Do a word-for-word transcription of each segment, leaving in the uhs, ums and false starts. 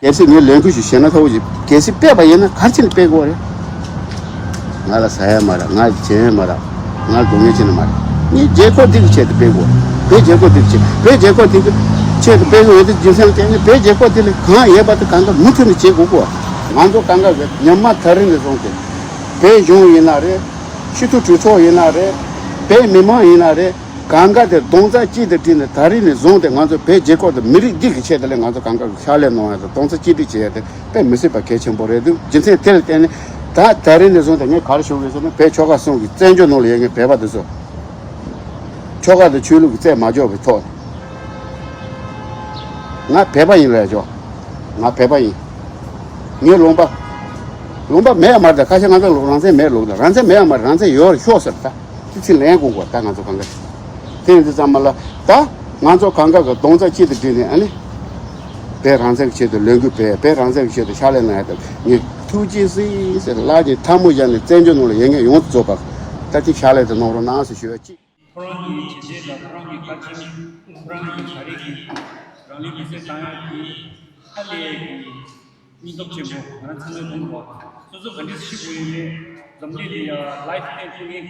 གལ་སྲིད་ངས་ལས་འགུལ་ཞིག་བྱས་ན་ཁག་པོ་ཞིག་གལ་སྲིད་སྤེལ་བ་ཡིན་ན་ག་རེ་བྱས་ནས་སྤེལ་དགོས་རེད། ང་ལ་ཟ་ཡ་མ་རག་ང་ལ་བྱེད་ཡ་མ་རག་ང་ལ་སྡུག་བསྔལ་བྱེད་ནི་མ་རེད། ངས་རྒྱལ་ཁབ་འདི་གི་ཆེད་དུ་སྤེལ་དགོས། བོད་རྒྱལ་ཁབ་འདི་གི་ཆེད་བོད་རྒྱལ་ཁབ་འདི་གི་ཆེད་དུ་སྤེལ་དགོས་ཡོད་དུས་རྒྱུ་མཚན་དེ་ནི་བོད་རྒྱལ་ཁབ་འདི་ལ་གང་ཡོད་པ་དེ་གང་ག་མུ་མཐུད་ནས་བྱེད་དགོས་གོ། ང་ཚོ་གང་ག་གི་ཉམས་མ་ད་རིང་ནས་བཟུང་སྟེ་བོད་གཞུང་ཡིན་ན་རེད། སྤྱི་འཐུས་གྲོས་ཚོགས་ཡིན་ན་རེད། བོད་མི་མང་ཡིན་ན་རེད། གང་ག་དེ་རྡོག་རྩ་གཅིག་ཏུ་བསྒྲིལ་ནས་ད་རིང་ནས་བཟུང་སྟེ་ང་ཚོ་བོད་རྒྱལ་ཁབ་དང་མི་རིགས་འདི་གི་ཆེད་དུ་ལས་ང་ཚོ་གང་ག་གི་ཕྱག་ལས་གནང་ཡ་དང་རྡོག་རྩ་གཅིག་སྒྲིལ་བྱེད་ཡ་དེ་དཔེ་མི་སྲིད་པ་གལ་ཆེན་པོ་རེད་འདུག་རྒྱུ་མཚན་དེ་ལ་བརྟེན་ནས་ད་ད་རིང་ནས་བཟུང་སྟེ་ངས་ག་རེ་ཞུ་དགོས་ཟེར་ན་བོད་ཆོལ་ཁ་གསུམ་གྱི་བཙན་བྱོལ་ནང་ལ་ཡོད་མཁན་བོད་པ་འདི་ཚོ་ཆོལ་ཁ་དང་ཆོས་ལུགས་ཀྱི་རྩད་མ་འཇོག་པའི་ཐོག་ནས་ང་བོད་པ་ཡིན་ལབ་ཆོག་ང་བོད་པ་ཡིན། ངའི་ལུང་པ། ལུང་པ་མེད་ཡ་མ་རེད། ད་ཁ་ཤས་ང་ཚོ་ལུང་རང་བཙན་མེད་ལུགས་ད་རང་བཙན་མེད་ཡ་མ་རེད། རང་བཙན་ཡོད་རེད་ཤོག་ཟེར་ད། དེ་ཚིག་ལན་དགོས་གོ་ད་ང་ཚོ་གང་ག་དེ་ཡིན་དུས་ཙམ་པ་ལ་ད་ང་ཚོ་གང་ག་གི་རྡོག་རྩ་གཅིག་ཏུ་བསྒྲིལ་ནས་ཨ་ནི། བོད་རང་བཙན་གྱི་ཆེད་དུ་ལས་འགུལ་སྤེལ་བོད་རང་བཙན་གྱི་ཆེད་དུ་ཕྱག་ལས་གནང་ཡ་དང་ངས་ཐུགས་རྗེ་གཟིགས་ཟེར་ལག་གཉིས་ཐལ་མོ་སྦྱར་ནས་བཙན་བྱོལ་ནང་ལ་ཡོད་མཁན་ཡོངས་སུ་རྫོགས་པར་ད་ཅིག་ཕྱག་ལས་དེ་གནང་རོགས་གནང་ཟེར་ཞུ་ཡ་གཅིག་ཁོ་རང་གི་བྱས་རྗེས་དང་ཁོ་རང་གི་དཀའ་ཆེམས་ཁོ་རང་གི་ད་རེས་ཀྱི་རང་ལུས་མེར་སྲེག་བཏང་ཡ་གི་ཧ་ལས་ཀྱི་སྙིང་སྟོབས་ཆེན་པོ་ང་རང་ཚང་མས་མཐོང་གི་འདུག་སོ་སོ་ག་འདྲས་ཤི་དགོས་ཡིན་མིན་འཛམ་གླིང་གི་ཡ་ལའིབ་བསྟན་ཐུབ་མཁན་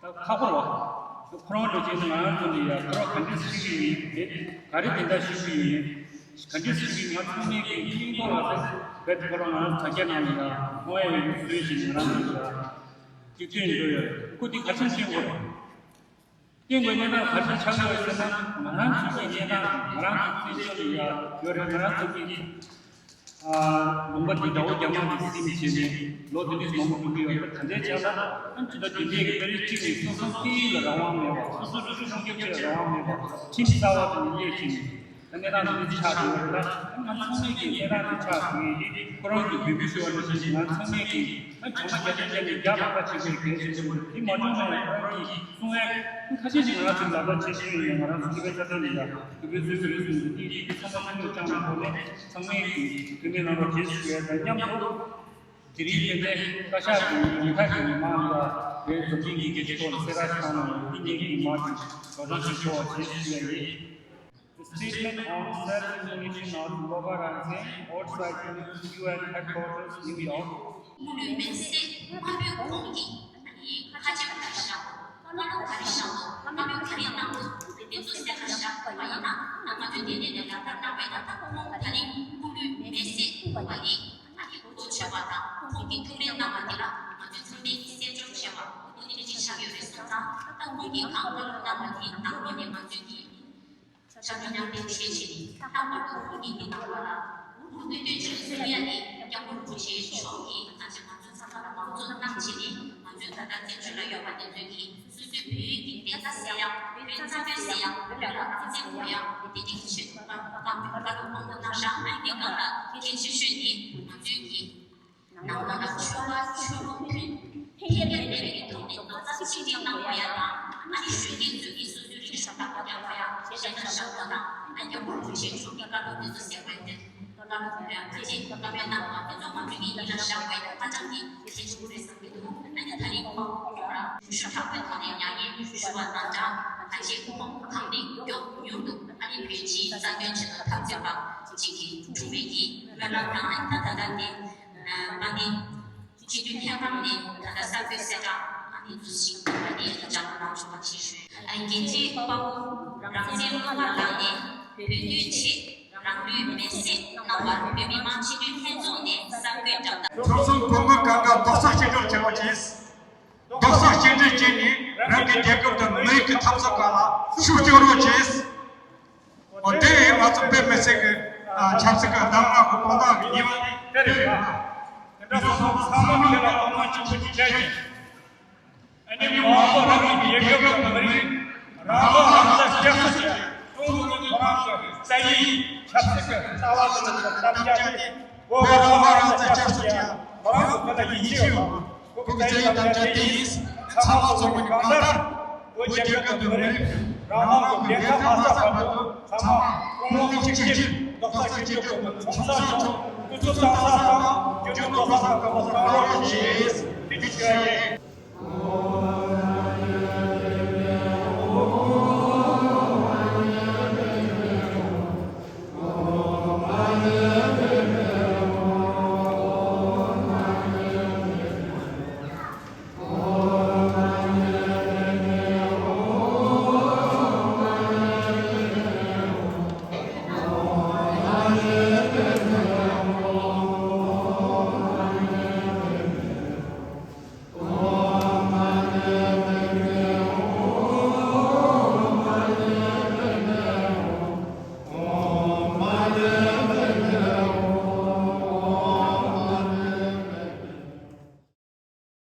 ད་ཁག་པོ་རེད་བ། ཁོ་རང་འགྲོ་རྗེས་ནི་ང་རང་ཚོ་ནི་ཡ་ཁོ་རང་ག་འདྲས་ཤི་གི་ཡིན་མིན་ག་རེ་དེ་འདྲ་ཤི་གི་ཡིན་མིན་ག་འདྲས་ཤི་གི་ང་ཚང་མས་ཀྱི་སྙིང་སྟོབས་ལ་ཟེར་བས་ཁོ་རང་ང་རང་དྲ་རྒྱ་ནང་ལ་ཡ་མཐོང་ཡ་ཡོད་བཟོས་ཤིག་ང་རང་ཚོ་ཡ། གཅིག་མཐུན་འགྲོ་ཡོད། ཁོ་འདི་ག་ཚོད་ཤེས་དགོས་རེད། སྐྱེ་དགོས་གནས་སྟངས་ག་ཚོད་ཆགས་ཡོད་ཟེར་ན་ང་རང་ཚོ་གི་གནས་སྟངས་ང་རང་ཚོ་བཙན་བྱོལ་ལ་ཡོད་རེད། ང་རང་ཚོ་གི་ལུང་པ་འདི་དགྲ་བོ་རྒྱ་དམར་གྱིས་ཟིན་བྱས་ནས་ལོ་དེ་འདྲས་མང་པོ་འགྲོ་གི་ཡོད་རེད། ད་ལྟའི་ཆ་ལ་ཨ་ནི་ད་དེ་འདྲས་ཀྱི་ད་རེས་གཅིག་ནས་སོ་སོ་སྐད་ཡིག་ལ་རང་དབང་མེད་པ་སོ་སོ་རིག་གཞུང་སྲུང་སྐྱོབ་བྱེད་ལ་རང་དབང་མེད་པ་ཁྲིམས་གསར་བ་དེ་ནས་སླེབས་བྱས་ནས། ད་གནས་སྟངས་འདི་འདྲ་ཆགས་ཡོད་རེད། ད་ང་ཚང་མས་ཀྱི་གནས་སྟངས་འདི་ཆགས་ཡོད་དེ་ཁོ་རང་གི་འབོད་སྐུལ་ཞུ་བ་ནང་བཞིན་ང་ཚང་མས་ཀྱི་ད་བྱ་མ་བརྒྱ་ཆ་བརྒྱ་ནས་བརྒྱ་ལྷག་ཙམ་བྱེད་དགོས་གལ་ཆེན་པོ་རེད། དེ་མ་བྱུང་ན་ཡང་ཁོ་རང་གིས་གསུང་ཡ་ཁ་ཤས་ཤིག་ང་ཚོས་ལག་བསྟར་བྱེད་ཀྱི་ཡོད། ང་རང་ཚོ་སྤྱི་པའི་རྩ་དོན་ལ་ཡང་འབོད་སྐུལ་ཞུ་གི་རེད་གསུངས་འདུག་དེ་ཡིན་དུས་ཚང་མ་ཚང་མས་བཅངས་པའི་ཐོག་ནས་ཚང་མས་ཀྱི་མཐུན་སྒྲིལ་གནང་རོགས་ཞེས་ཞུ་ཡ་དང་མཉམ་དུ། དེ་རིང་བསྟན་འཛིན་བཀའ་ཤག་གིས་ཉིན་ཁ་གི་མི་མང་ལ་བོད་འཛམ་གླིང་གི་རྒྱལ་སྤྱིའི་ཐོག་ལ་གསལ་བསྒྲགས་ཤིག་བཏང་གནང་ཡོད། འདི་ཉིད་ཀྱི་མར་གྱི་སྒྲོག་སྦྱང་ཞིག་ཤོག་ཅེས་ཞུ་ཡ་ཡིན། The statement on self-recognition of Loga Rangzen outside U N headquarters, New York. སྐུ་ལུས་མེར་སྲེག་དམའ་འབེབས་གོང་གི་ཁ་ཆེམས་ག་རེ་བཞག་འདུག་བཀའ་སློབ་ག་རེ་བཞག་འདུག་བཀའ་མོལ་ག་རེ་གནང་འདུག་དེ་ཚོ་གསལ་ཁ་བཞག་པ་ཡིན་ན་ང་ཚོས་དེ་ནས་ལས་ཀ་བསྟར་བས་ད་ལྟ་ཁོང་ད་རིང་སྐུ་ལུས་མེར་སྲེག་ཕུལ་བ་ཡིན། ཨ་ནི་གོ་ཆོད་པ་དང་ཁོང་གིས་ཐུགས་རེ་གནང་བ་དེ་ལ་ང་ཚོས་ཚང་མས་ཀྱི་གསན་སྦྱོར་བྱས་པ་ཁོང་གིས་དེ་ཅི་ཆགས་ཡོད་རེད་བསམ་ཙང་ད་ཁོང་གིས་གང་བཀའ་སློབ་གནང་བ་དེ་ནང་ལོགས་ནས་ང་ཚོས་ཀྱི་ཞབས་ཞུ་མཉམ་ལས་བྱས་བྱས་ནས་ལྷག་པར་དུ་ཁོང་གིས་འདི་གནང་བ་ལ་མུ་མཐུད་བསྟུན་ཆོས་གསུང་ཡ་ནི་སྐྱབས་མགོན་རིན་པོ་ཆེ་མཆོག་གིས་ད་ཆ་ང་ཚོ་ཚང་མ་ལ་མང་གཙོ་གནང་བྱས་ནས་ང་ཚོས་ད་ལྟ་བཙན་བྱོལ་ལ་ཡོད་པ་དེ་ཚོས་ཀྱིས། སོ་སོའི་བོད་ཡིག་གི་བདེན་མཐའ་གསལ་ཡག་བོད་རྩ་དོན་གསལ་ཡག་བོད་ལ་ཨ་ཙི་དགོས་ཡག་དེ་དེ་གི་ཆེད་དུ་བཀའ་བཀའ་བཀའ་སློབ་དགོངས་པ་གནང་བཞག་ཨ་ནི་གང་ལ་གལ་ཆེ་ཤོས་ནི་ང་ཚོའི་གི་ནང་ལོགས་ལ་ཆོལ་ཁ་ཆོས་ལུགས་ཕན་ཕན་ཁེ་ལས་མེད་པའི་ཐོག་ནས་རྡོག་རྩ་གཅིག་སྒྲིལ་གནང་དགོས་ཡག་དང་ཨ་ནི་གཞོན་སྐྱེས་ཚོས་ཀྱི་སོ་སོའི་རིག་གཞུང་དང་རྒྱབ་དགོས་ཡག་ཞེ་དྲག་བཞག་པ་དང་ཨ་ནི་རྒྱལ་བ་རིན་པོ་ཆེ་མཆོག་གི་བཀའ་སློབ་དེ་ཚོ་གསལ་པོ་ཡིན་ཏེ། བཀའ་སློབ་ཡང་ཁ་ཆེ་བཀའ་མོལ་གནང་བ་དེ་ཚོ་ང་ཚོའི་ཡིད་ལ་བཞག་པའི་ཧ་ཅང་གི་གལ་ཆེན་པོ་རེད་བསམ་གྱི་འདུག་ཨ་ནི་ད་རིང་ཁོང་ལ་ཞུ་ཞུ་དྲག་པོའི་ཐོག་ནས་ཡང་ཡིན་ཞུ་བ་དང་འདྲ་ཁ་ཆེ་ཁོང་གང་ནས་མགྱོགས་མྱུར་དུ་ཨ་ནི་བོད་སྤྱིའི་རྩ་དོན་ཆེད་དུ་འཐབ་རྩོད་པ་ཅིག་གི་གྲུབ་པའི་གི་སྨོན་ལམ་དང་ཨ་ནི་ད་ད་ལྟ་འདི་ཨ་ནི། སྤྱི་འཐུས་ལྷན་ཁང་ནས་ད་ལྟ་གསར་འགོད་གསལ་བསྒྲགས་ཨ་ནི་འཛུལ་ཞིག་ད་ནི་ལྗགས་གནང་ཆོག་པ་ཞིག་ཞུ། རྒན་རྒྱལ་གཅེས་དཔའ་བོ་རང་བཙན་སློབ་མ་ལགས་ནས་བོད་དོན་ཆེད་རང་ལུས་མེར་སྲེག་གནང་བར་བོད་མི་མང་སྤྱི་འཐུས་ལྷན་ཚོགས་ནས་གསར་འགོད་བསྒྲགས་གཏམ། ཁྲོམ་གསུམ་གོང་མ་གང་ག་རྡོག་རྩ་གཅིག་སྒྲིལ་བྱེད་པ་བྱས། རྡོག་རྩ་གཅིག་སྒྲིལ་བྱས་ནས་རང་གི་རྒྱལ་ཁབ་དང་མི་རིགས་ཀྱི་འཐབ་རྩོད་སྒང་ལ་ ཤུགས་སྐྱོན་རོགས་བྱས། འོ་དེ་ང་ཚོ་དཔེ་མི་སྲིད་ཀྱི་ཆབ་སྲིད་ཀྱི་གདམས་ངག་གི་དོན་དག་གི་ཉེས་པ་དེ་རེད། དེ་འདྲ་སོང་ཙང་ཚང་མ་ཁྱེད་ལ་དགོངས་པ་ཆེན་པོ་ཞིག་བྱས་ཤིང་། ཨ་ནི་མ་འོངས་པར་རང་གི་རྒྱལ་ཁབ་དང་མི་རིགས་རང་དབང་རང་ས་སྐྱབས་གསོ་བྱེད། ཀྲུང་གོ་གི་མི་དམངས་ཀྱི་བཙན་གཡེམ་ཆབ་སྲིད་ཀྱི་རྩ་བ་ཟིན་པའི་དམ་བཅའ་དེ། བོད་རང་དབང་རང་ས་སྐྱབས་གསོ་བྱེད་ཡ་མི་རང་གི་ཕུགས་ལ་ཡིད་ཆེས་ཡོད་པ། ཁོ་གི་བཙན་གཡེམ་དམ་བཅའ་དེ་ཡིན། ཚང་མ་ཚོགས་པ་ནི་གང་ལྟར་བོད་རྒྱལ་ཁབ་དང་མི་རིགས་རང་དབང་གི་འགན་ཁག་མ་བསགས་བར་དུ་ཚང་མ་ཀུན་སློང་གཅིག་སྒྲིལ། རྡོག་རྩ་གཅིག་སྒྲིལ་གྱི་ངང་ནས་ཚོགས་བསགས་ཀྱི་སྐུ་ཚབ་ཏང་གསར་དང་རྒྱུན་ལས་ལོ་གསར་དང་གོང་ས་བཀྲ་ཤིས་བདེ་ལེགས།